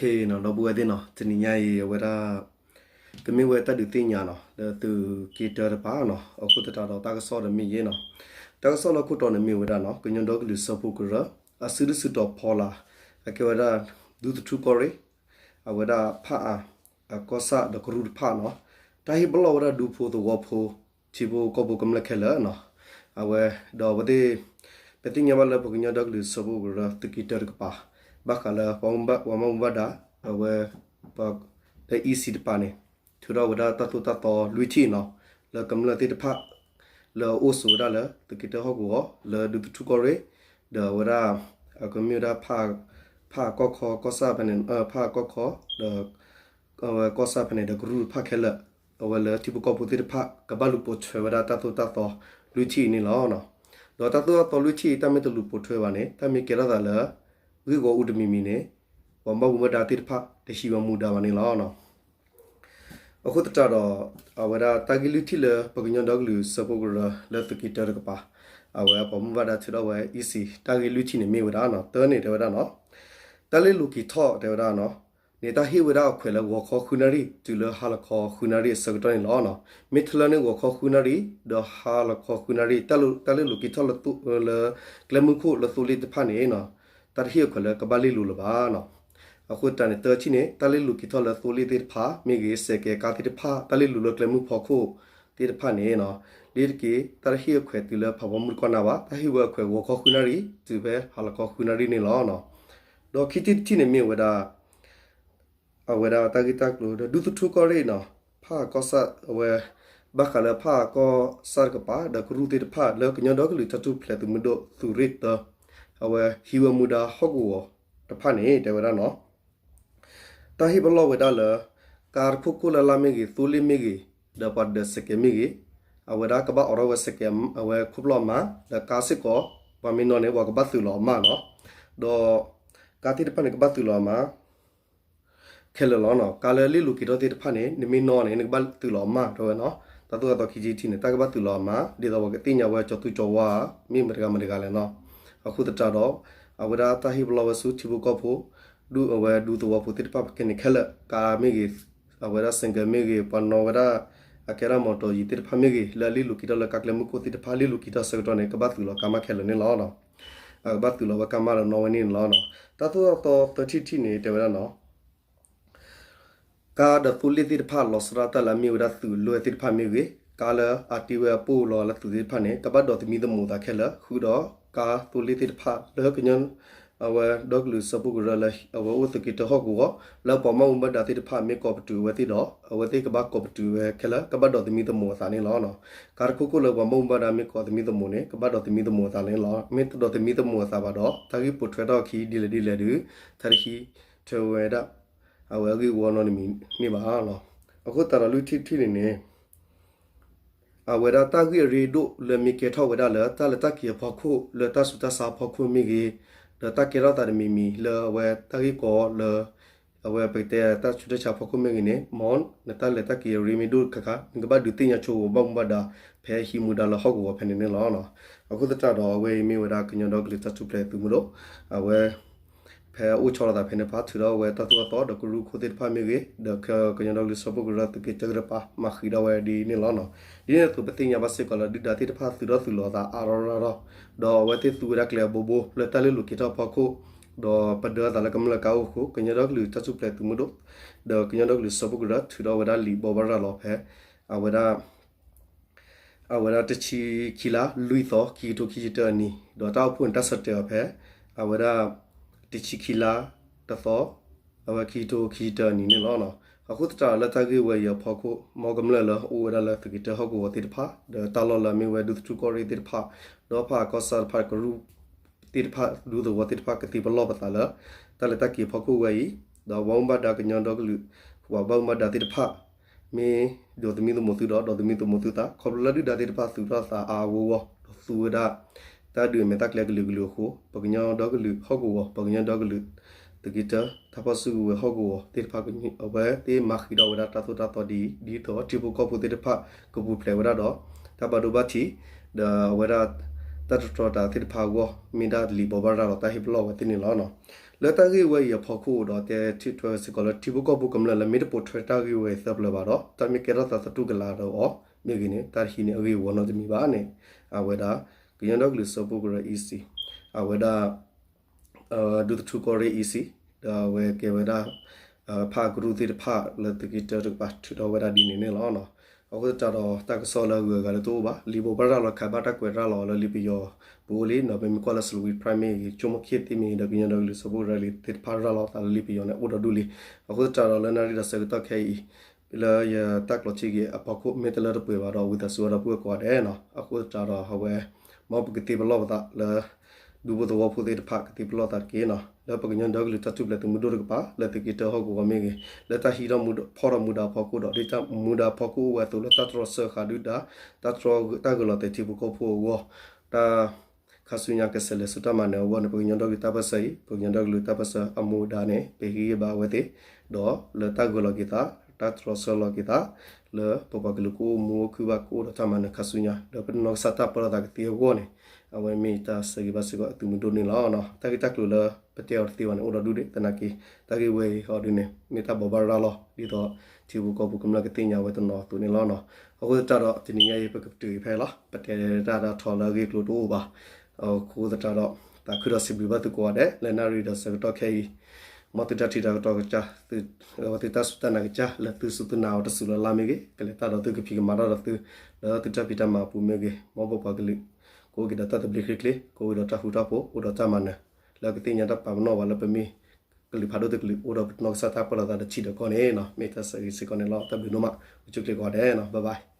ဒီပုၢ်ဝဲၢ်သ့ၣ်နီၤ, တနံၤညါအံၤ အဝဲဒၣ် ကမ့ၢ်ဝဲတၢ်ဒုးသ့ၣ်ညါနီၤ လၢသုးက့တၢတကပၤနီၤ, အဃိသတးဒီးတၢ်ကစီၣ်ဒီးမ့ၢ်ယဲနီၤ, တၢ်ကစီၣ်လၢခိၣ်တီန့ၣ်မ့ၢ်ဝဲဒၣ်နီၤ, ကညီဒီကလုာ်စၢဖှိၣ်ကရၢ အစုဒုၣ်စုတီၤဖီလာ် အကဲဝဲဒၣ် ဒူသထူကီၢ်ရ့ၣ် အဝဲဒၣ်ဖၣ်အၣ် အကီၢ်ဆၣ်ဒီးကရူၢ်တဖၣ်နီၤ, တၢ်ဟ့ၣ်ပလီၢ်ဝဲဒၣ်ဒူဖိသဝီဖိ ထံဖိကီၢ်ဖိကမျၢၢ်ခဲလၢာ်နီၤ, အဝဲ ဒီးအဝဲသ့ၣ် ပသ့ၣ်ညါဘၣ်လၢပကညီဒီကလုာ်စၢဖှိၣ်ကရၢသုးက့တၢတကပၤ ဘၣ်ဃးလၢ ပှၤမူဘၣ်ဒါ အဝဲ လၢ အံၣ်စံၣ် တကပၤန့ၣ် ထုးထီၣ်ဝဲဒၣ်တၢ်သိၣ်တၢ်သီလွံၢ်ထံၣ်နီၤ, လၢကမျၢၢ်သ့ၣ်တဖၣ် လၢအအိၣ်ဆိးဝဲဒၣ်လၢသုးက့တၢဟီၣ်ကဝီၤ လၢဒူသထူကီၢ်ရ့ၣ် ဒီးအဝဲဒၣ် အကမ့ၢ်ဝဲဒၣ် ဖၣ်အၣ်ကီၢ်ခီ ကီၢ်ဆၣ်ဖဲန့ၣ် ဖၣ်အၣ်ကီၢ်ခီ ဒီး အဝဲကီၢ်ဆၣ်ဖဲန့ၣ်ဒီးကရူၢ်တဖၣ်ခဲလၢာ်, အဝဲလၢထံဖိကီၢ်ဖိသ့ၣ်တဖၣ် ကဘၣ်လူၤပိာ်ထွဲဝဲဒၣ်တၢ်သိၣ်တၢ်သီလွံၢ်ထံၣ်အံၤန့ၣ်လီၤ. ဒီးတၢ်သိၣ်တၢ်သီလွံၢ်ထံၣ်အံၤ တၢ်မ့ၢ်တလူၤပိာ်ထွဲဘၣ်န့ၣ် တၢ်မ့ၢ်ကဲထီၣ်သးလၢ ဂ့ၢ်ဂီၢ်အူတမံၤမံၤန့ၣ် ပှၤဘၣ်မူဘၣ်ဒါသ့ၣ်တဖၣ် တဟံးဝဲမူဒါဘၣ်န့ၣ်လီၤ. အဃိသတးဒီး အဝဲဒၣ်တၢ်ဂ့ၢ်လွံၢ်ထံၣ်လၢပကညီဒီကလုာ်စၢဖှိၣ်ကရၢလၢသုးက့တၢတကပၤ အဝဲပှၤမူဘၣ်ဒါထုးထီၣ်ဝဲ အံၣ်စံၣ် တၢ်ဂ့ၢ်လွံၢ်ထံၣ်န့ၣ်မ့ၢ်ဝဲဒၣ်နီၤ, တၢန့ၣ်တဲဝဲဒၣ်နီၤ, တၢ်လ့ၢ်လိာ်က့ၤထီၣ်တဲဝဲဒၣ်နီၤ, န့ၣ်တၢ်ဟ့ၣ်ဝဲဒၣ်အခွဲးလၢဂီၤခီဃုနၣ်ရံၣ် တုၤလၢဟါလီၤခီဃုနၣ်ရံၣ်အဆၢကတီၢ်န့ၣ်လီၤ. မ့ၢ်ထဲလၢန့ၣ်ဂီၤခီဃုနၣ်ရံၣ် ဒီးဟါလီၤခီဃုနၣ်ရံၣ် တၢ်လ့ၢ်လိာ်က့ၤထီၣ်လၢ ကျဲမုၢ်ခိၣ်လၢသိလ့ၣ်တဖၣ်န့ၣ် တၢ်တဟ့ၣ်အခွဲးလၢကဘၣ်လ့ၢ်လိာ်လၢၤဘၣ်နီၤ. အဃိသတးန့ၣ် တၢထံၣ်န့ၣ် တၢ်လ့ၢ်လိာ်က့ၤထီၣ်လၢသိလ့ၣ်သ့ၣ်တဖၣ် မ့ၢ်ဂ့ၤ စဲးကဲးကါသ့ၣ်တဖၣ် တၢ်လ့ၢ်လိာ်လၢကျဲမုၢ်ဖီခိၣ်သ့ၣ်တဖၣ်န့ၣ် လ့ၢ်တက့ၤ တၢ်တဟ့ၣ်အခွဲးတုၤလၢဖးဖီမုၢ်တကီၢ်နၢ်ဘၣ်, တၢ်ဟ့ၣ်ဝဲအခွဲးဂီၤခီဃုနၣ်ရံၣ် တုၤဖဲဟါလီၤခီဃုနၣ်ရံၣ်န့ၣ်လီၤ. ဒီးခံထံၣ်တထံၣ်န့ၣ်မ့ၢ်ဝဲဒၣ် အဝဲဒၣ်တၢ်ဂ့ၢ်တၢ်ကျိၤဒီး ဒူသထူကီၢ်ရ့ၣ်နီၤ, ဖၣ်အၣ်ကီၢ်ဆၣ်အဝဲ ဘၣ်ဃးလၢဖၣ်အၣ်ကီၢ်ဆၣ်တကပၤ ဒီးကရူၢ်သ့ၣ်တဖၣ် လၢကညီဒီကလုာ်တၢ်ထူၣ်ဖျဲးသုးမုၢ်ဒိၣ်သုးရ့ၣ်တၢ အဝဲဟံးဝဲမူဒါဟီၣ်ကဝီၤတဖၣ်န့ၣ် တဲဝဲဒၣ်နီၤ, တၢ်ဟ့ၣ်ပလီၢ်ဝဲဒၣ်လၢ ကါတခိၣ်ခိၣ်လၢ်လၢ်မ့ၢ်ဂ့ၤ, သိလ့ၣ်မ့ၢ်ဂ့ၤ, ဒီးပှၤဒၢးစဲးကဲးမ့ၢ်ဂ့ၤ, အဝဲဒၣ်ကဘၣ်အိးထီၣ်ဝဲစဲးကဲး အဝဲခိၣ်ဖျီၣ်အမါ, ဒီးကါစ့ၢ်ကီး ပှၤမ့ၢ်နီၣ်န့ၣ် ပှၤကဘၣ်သုးလီၤအမါနီၤ, ဒီးကါသ့ၣ်တဖၣ်န့ၣ် ကဘၣ်သုးလီၤအမါ ခဲလၢာ်လီၤနီၤ. ကါလၢလ့ၢ်လိာ်က့ၤထီၣ်သ့ၣ်တဖၣ်န့ၣ် နမ့ၢ်နီၣ်န့ၣ် နကဘၣ်သုးလီၤအမါတဲဝဲနီၤ. တၢ်သိၣ်တၢ်သီခံထံၣ်တထံၣ်န့ၣ် တၢ်ကဘၣ်သုးလီၤအမါ ဒ်သိးပှၤကသ့ၣ်ညါဝဲကၠီၤသူကၠီၤဝါ မ့ၢ်မတၤတဂၤမတၤတဂၤလဲၣ်နီၤ. အဃိသတးဒီး အဝဲဒၣ်တၢ်ဟ့ၣ်ပလီၢ်ဝဲဆူထံဖိကီၢ်ဖိ ဒူအဝဲဒူသဝီဖိသ့ၣ်တဖၣ်ခဲန့ၣ်ခဲလၢာ် ကါမ့ၢ်ဂ့ၤ, အဝဲဒၣ် ဆိုင်ကယ် မ့ၢ်ဂ့ၤ, ပှၤနီၣ်ဝဲဒၣ် အကဲဒၣ် မော်တော်ယာဉ် သ့ၣ်တဖၣ်မ့ၢ်ဂ့ၤ, လၢအလ့ၢ်လိာ်က့ၤထီၣ်လၢကါကျဲမုၢ်ခိၣ်သ့ၣ်တဖၣ် လ့ၢ်လိာ်က့ၤထီၣ်ဆၢကတီၢ်န့ၣ် ကဘၣ်သုးလီၤကါမါခဲလၢာ်န့ၣ်လီၤ. အကဘၣ်သုးလီၤဝဲကါမါဒီးနီၣ်ဝဲန့ၣ်န့ၣ်လီၤ. တၢ်သိၣ်တၢ်သီသၢထံၣ်တထံၣ်န့ၣ် တဲဝဲဒၣ်နီၤ ကါဒီးသိလ့ၣ်သ့ၣ်တဖၣ် လီၤဆီဒၣ်တၢ်လၢအမ့ၢ်ဝဲဒၣ်သုးအလွဲၢ်သ့ၣ်တဖၣ်မ့ၢ်ဂ့ၤ, ကါလၢအတ့ဝဲအပိၢ်လီၤလၢသုးသ့ၣ်တဖၣ်န့ၣ် ကဘၣ်ဒိးသမံသမိးသးခဲလၢာ်, ဃုာ်ဒီးကါသိလ့ၣ်သ့ၣ်တဖၣ်လၢကညီ အဝဲဒီကလုာ်စၢဖှိၣ်ကရၢလၢ အဝဲအိၣ်သုးက့တၢဟီၣ်ကဝီၤ လၢပှၤဘၣ်မူဘၣ်ဒါသ့ၣ်တဖၣ်မ့ၢ်ကိးပတုာ်ဝဲသ့ၣ်ဒီး အဝဲသ့ၣ်ကဘၣ်ကိးပတုာ်ဝဲခဲလၢာ် ကဘၣ်ဒိးသမံသမိးအသးန့ၣ်လီၤ. ကါတခိၣ်ခိၣ်လၢပှၤဘၣ်မူဘၣ်ဒါမ့ၢ်ကိးသမံသမိးန့ၣ် ကဘၣ်ဒိးသမံသမိးအသးန့ၣ်လီၤ. မ့ၢ်တဒိးသမံသမိးအသးဘၣ်ဒီး တၢ်ဂ့ၢ်ပိာ်ထွဲထီၣ်အခံဒ်လဲၣ်ဒ်လဲၣ်ဒီး တၢ်တဟံးထွဲဝဲဒၣ် အဝဲအဂ့ၢ်အဝီနီတမံၤန့ၣ်ဘၣ်လီၤ. အဃိသတးဒီးလွံၢ်ထံၣ်တထံၣ်န့ၣ်န့ၣ် အဝဲဒၣ်တၢ်ဂ့ၢ်အရ့ဒိၣ်လၢမ့ၢ်ကဲထီၣ်ဝဲဒၣ်လၢတၢ်လဲၤတၢ်က့ၤအဖီခိၣ် လၢတၢ်ဆူးတၢ်ဆါအဖီခိၣ်မ့ၢ်ဂ့ၤ, ဒီးတၢ်ကဲထီၣ်သးတမံၤမံၤလၢအဝဲတၢ်ဂ့ၢ်ကီလၢ အဝဲပကတဲတၢ်ဆူးတၢ်ဆါအဖီခိၣ်မ့ၢ်ဂ့ၤန့ၣ် မ်နတၢ်လဲၤတၢ်က့ၤအရ့မ့ၢ်ဒိၣ်တခါခါ နကဘၣ်ဒုးသ့ၣ်ညါဆိပှၤဘၣ်မူဘၣ်ဒါ ဖဲဟံးမူဒါလၢဟီၣ်ကဝီၤဖဲန့ၣ်န့ၣ်လီၤ. အဃိသတးဒီးအဝဲအံၤမ့ၢ်ဝဲဒၣ်ကညီဒီကလုာ်တၢ်ထူၣ်ဖျဲးသုးမုၢ်ဒိၣ် အဝဲ ဖဲအိၣ်ဆီလီၤသးဖဲန့ၣ်တဖၣ် ထုးထီၣ်ဝဲတၢ်သိၣ်တၢ်သီဒီးကရူၢ်ခိၣ်သ့ၣ်တဖၣ်မ့ၢ်ဂ့ၤ, ဒီးကညီဒီကလုာ်စၢဖှိၣ်ကရၢသုးက့တၢတကပၤ မၤဃံးဒီးဝဲဒ်န့ၣ်လီၤ. ဒ်န့ၣ်အသိးပသ့ၣ်ညါဘၣ်စ့ၢ်ကီးလၢဒုၣ်ဒါသ့ၣ်တဖၣ်သုးထီၣ်သုးလီၤအသးအါထီၣ်ရၣ်ထီၣ်, ဒီးအဝဲသ့ၣ်သူဝဲဒၣ်ကျဲအဘိဘိလၢတၢ်လ့ၢ်လိာ်က့ၤထီၣ်အဖီခိၣ်, ဒီးပဒၢသးလၢကမျၢၢ်ကါအိၣ်အဃိ ကညီဒီကလုာ်တၢ်ထူၣ်ဖျဲးသုးမုၢ်ဒိၣ် ဒီးကညီဒီကလုာ်စၢဖှိၣ်ကရၢထုးထီၣ်ဝဲဒၣ်လံာ်ဘိးဘၣ်ရၤလီၤဖဲ အဝဲဒၣ် အဝဲဒၣ်တဆံခံလါ လွံၢ်သီ ခံကထိခံဆံတၢအနံၤ, ဒီးတၢ်အိၣ်ဖှိၣ်န့ၣ်တၢ်ဆၢတဲာ်အီၤဖဲ အဝဲဒၣ် တဆံခံလါ တသီ အဝဲခံကထိခံဆံတၢအနံၤန့ၣ်လီၤ. အဃိသတးဒီးလၢတၢ်ဂ့ၢ်ဝဲအံၤအဖီခိၣ် မ်ကမျၢၢ်လၢအအိၣ်ဝဲဒၣ်လၢသုးက့တၢဟီၣ်ကဝီၤသ့ၣ်တဖၣ် ဒီးတၢ်လီၢ်လၢအမ့ၢ်ဝဲဒူသထူကီၢ်ရ့ၣ်သ့ၣ်တဖၣ် ဒီးဖၣ်အၣ်ကီၢ်ဆၣ်တဖၣ် ကရူၢ်သ့ၣ်တဖၣ် ဒူသဝီသ့ၣ်တဖၣ် ကသံပလီၢ်ပသးလၢ တၢ်လဲၤတၢ်က့ၤအဖီခိၣ်ဝဲအံၤ, ဒီးပှၤဘၣ်မူဘၣ်ဒါကညီဒီကလုာ် ပှၤဘၣ်မူဘၣ်ဒါသ့ၣ်တဖၣ် မ့ၢ်ဒိးသမံသမိးသုဒီး ဒိးသမံသမိးသုသး ခီဖျိလၢဒုၣ်ဒါသ့ၣ်တဖၣ်သုးထီၣ်သးအါအါဂီၢ်ဂီၢ် ဒီးသူဝဲဒၣ် တၢ်ဒုးအမဲာ်တၢ်ကျဲကလုာ်ကလုာ်အဃိ ပကညီဒီကလုာ်ဟီၣ်ကဝီၤ ပကညီဒီကလုာ် သုးက့တၢ တၢ်ဖီၣ်စုကဝဲၤဟီၣ်ကဝီၤသ့ၣ်တဖၣ် အဝဲသ့ၣ်မၤဃံးထီၣ်ဝဲဒၣ်တၢ်သိၣ်တၢ်သီဒ်အံၤ ဒ်သိးထံဖိကီၢ်ဖိသ့ၣ်တဖၣ် ကပူၤဖျဲးဝဲဒၣ်ဒီး တၢ်ဘၣ်ဒိဘၣ်ထံး ဒီးအဝဲဒၣ် တၢ်တတြီတၤသ့ၣ်တဖၣ်အဂီၢ် မ့ၢ်ဒၣ်လံာ်ဘိးဘၣ်ရၤလီၤတၢ်ဟ့ၣ်ပလီၢ်ဝဲသ့ၣ်န့ၣ်လီၤ. လၢတၢ်ဂ့ၢ်ဝဲအံၤအဖီခိၣ်ဒီး တဲထံၣ်ထွဲစ့ၢ်ကီးလၢထံဖိကီၢ်ဖိကမျၢၢ်လၢမ့ၢ်တပိာ်ထွဲတၢ်ဂ့ၢ်ဝဲအံၤသၢပျၢၤဘၣ်ဒီး တၢ်မ့ၢ်ကဲထီၣ်သးသတူၢ်ကလာ်ဒီးအီၤမ့ၢ်ဂ့ၤန့ၣ် တၢ်တဟံးန့ၢ်အဂ့ၢ်အဝီနီတမံၤဘၣ်န့ၣ် အဝဲဒၣ် ကညီဒီကလုာ်စၢဖှိၣ်ကရၢ E C အဝဲဒၣ် ဒူသထူကီၢ်ရ့ၣ် E C ဒီးအဝဲကဲဝဲဒၣ် ဖးကရူၢ်သ့ၣ်တဖၣ်လၢသုးက့တၢတကပၤ ထုးထီၣ်ဝဲဒၣ်ဒ်န့ၣ်န့ၣ်လီၤ. အဃိသတးဒီး တၢ်ကစီၣ်လၢအဂုၤအဂၤလၢတအိၣ်ဘၣ် လံာ်ဘိးဘၣ်ရၤလီၤ ခးဘၣ်တၢ်ကွဲးရၤလီၤလၢလံာ်ပယီၤပူၤအိၣ်လံဒီး ပမ့ၢ်ကွၢ်လၢ Salween Press မ့ၢ်ဂ့ၤ ကၠိမိၣ်ခ့ၣ်သ့ၣ်မ့ၢ်ဂ့ၤဒီး ကညီဒီကလုာ်စၢဖှိၣ်ကရၢလံာ်သ့ၣ်တဖၣ်ရၤလီၤသးလၢလံာ်ပယီၤန့ၣ် အိၣ်ဒီးဒူၣ်လံ. အဃိသတးဒီးလၢနၣ်ရံၣ်ဒီးဆၢကတီၢ်ခဲအံၤ လၢယတၢ်ကျိးထံက့ၤအဖီခိၣ် မ့ၢ်တလၢတပှဲၤဘၣ်ဒီး ဝံသးစူၤဝဲဒီပုၢ်ဝဲၢ်ကိးဂၤဒဲးနီၤ. အဃိသတးဒီးအဝဲ မ်ပကသ့ပလီၢ်ပသးလၢ ဒူဖိသဝီဖိသ့ၣ်တဖၣ်ကသ့ပလီၢ်သးတက့ၢ်နီၤ. လၢပကညီဒီကလုာ်တၢ်ထူၣ်ဖျဲးသုးမုၢ်ဒိၣ်တကပၤ လၢသုးက့တၢဟီၣ်ကဝီၤမ့ၢ်ဂ့ၤ လၢတၢ်ဟံးထီၣ်မူဒါဖီၣ်ထီၣ်မူဒါအဖီခိၣ်အိၣ်ဝဲအသိး လၢတၢ်တြီဆၢဃာ်ဒုၣ်ဒါ တၢ်တြီ တၢ်ဂၢၢ်လီၤတဲာ်ထံဖိကီၢ်ဖိအဂီၢ် တၢ် ခါဆူညါကဆဲးလဲၤဆူတၢ်မၤနၢၤအဂီၢ်န့ၣ် ပကညီဒီကလုာ်တၢ်ပၢၢ်ဆၢအံၤ ပကညီဒီကလုာ်တၢ်ပၢၢ်ဆၢအမူဒါန့ၣ် ပဟ့ၣ်ဂံၢ်ဘါအဝဲသ့ၣ် ဒီးလၢတၢ်ဂၢၢ်လီၤက့ၤသး တၢ်တြီဆၢလီၤက့ၤသး လၢပပှၤကလုာ်ကအိၣ်မူအိၣ်ခုၣ်ဘၣ်ကအိၣ်ဒီးတၢ်မၤနၢၤခါဆူညါ ဒီးပနီၢ်ကစၢ်တၢ်ပၢလီၤသးကသ့အဂီၢ်န့ၣ် အဝဲမ့ၢ်တၢ်ဆၢဂ့ၤဘၣ်စ့ၢ်ကီးအသုးမုၢ်ဒိၣ်န့ၣ်လီၤ. တၢ်ဂ့ၢ်တၢ်ကျိၤလၢပတဲအီၤတသ့ဘၣ်န့ၣ် အိၣ်ဒီးဒူၣ်ဒံးသနာ်က့ တၢ်ဂ့ၢ်ဝဲအံၤဟီဒုန့ၣ် မ့ၢ်တၢ်ဘိးဘၣ်ရၤလီၤ ဒ်သိးထံဖိကီၢ်ဖိကမျၢၢ်ကသ့ၣ်ညါဝဲတနီၤအသိးန့ၣ်လီၤ. အဃိသတးဒီး တနံၤညါအံၤ ပကတုၤအံၤဖဲအံၤလီၤ. ပတဲတၢ်ဒီးထီၣ်လၢအဂ့ၢ်အကျိၤတအိၣ်ဘၣ်. အဃိသတးဒီး သးခုဒီးစံးဘျုးဘၣ်သုကိးဂၤဒဲး လၢနၣ်ရံၣ်ဒီးဆၢကတီၢ်ခဲအံၤ မ်သုတၢ်ထံၣ်တၢ်ကတီၢ်ကစၢ် သုတၢ်စူၢ်တၢ်နာ်ကစၢ် လၢသုစူၢ်သုနာ်အီၤတစူၢ်လၢ်လၢ်မ့ၢ်ဂ့ၤ ကလဲၤတၢ်ဒီးသုကဖံးကမၤတၢ်ဒီးသု လၢသုတၢ်ဖံးတၢ်မၤအပူၤမ့ၢ်ဂ့ၤ မ်ပပှၤကလုာ် ကအိၣ်က့ၤဒီးတၢ်သဘျ့ချ့ချ့ ကအိၣ်က့ၤဒီးတၢ်ဃူတၢ်ဖိး အိၣ်ဒီးတၢ်မၤနၢၤ လၢကသ့ၣ်ညါတၢ်ပာ်ပနီၣ်ဘၣ်လၢပမ့ၢ် ကလုာ်ဖးဒိၣ်တကလုာ် အိၣ်ဒီးပနီၢ်ကစၢ်တၢ်ပၢလီၤသးတထံၣ်ဒီးကီၢ်န့ၣ် မ့ၢ်တၢ်ဆၢဂ့ၤစ့ၢ်ကီးန့ၣ်လီၤ. တၢ်ဘျုးဒိၣ်မး အိၣ်ဆူၣ်ချ့ကိးဂၤဒဲးနီၤ bye bye.